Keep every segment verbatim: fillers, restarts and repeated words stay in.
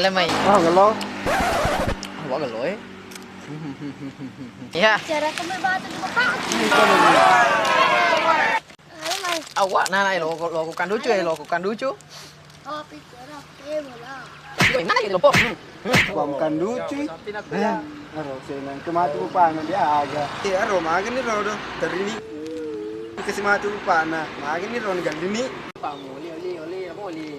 Lemai. Ah, gelo. Awak gelo, eh. Iya. Cara kami batu di bawah. Awak, nah, nah, lo, lo, lo, kanducu, eh, lo, kanducu. Oh, pikir apa, eh, bola. Mana gitu, Pop? Bukan lucu. Eh, aro, senang ke matu upana dia aga. Eh, aro, magani ro do. Terini. Kasi matu upana. Magani ro gandini. Pak, moli, oli, oli, apa oli?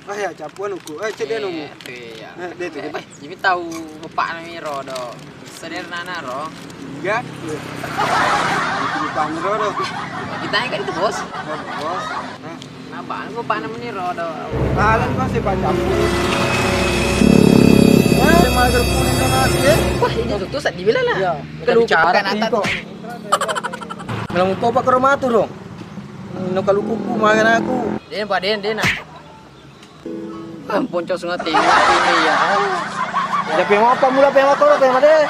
Ah, ya, capuan uku. Eh, cek dia nunggu. Eh, tu ya. Eh, dia tu, dia tu. Eh, jadi tahu bapakna mi ro do. Sadar nana ro. Iya. Itu bapakna ro do. Kita kan itu, Bos. Oh, bos. Nah. Nah, bang, bapakna mi ro do. Paling masih baca. Wah, mager kuning sama dia. Wah, ini tuh, tuh, sedih bila lah. Iya. Kelupakan atas. Melamun topa ke rumah tuh, dong. No kalukuku mangan aku. Den, Pak Den, Den. Ah, poncos ngati, ngati ini ya. Ya, pema apa mula pema koro, pema deh.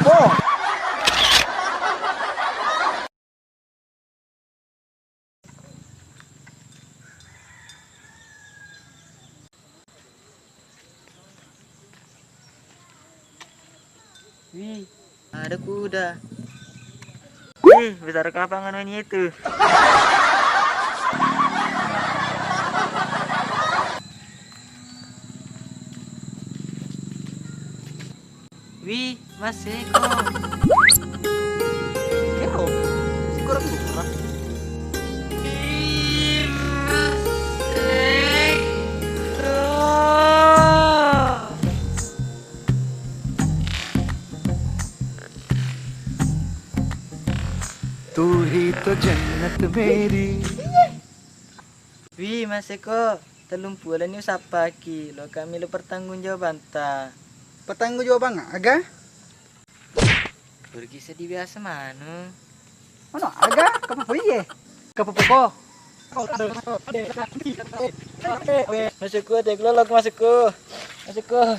Oh. Wih, ada kuda. Wih, besar kapang anu ini itu. Wih, Mas Eko. Eko, si kurang kurang. तू ही तो जन्नत मेरी। Wih, Mas Eko, tellung pulani usappaki, lo kami lo pertanggung jawabanta. Pertanggung jawaban aga? Pergi sedih biasa manu. Ono aga? Kapapoiye? Kapapoko? Mas Eko, tek lolok, Mas Eko. Mas Eko.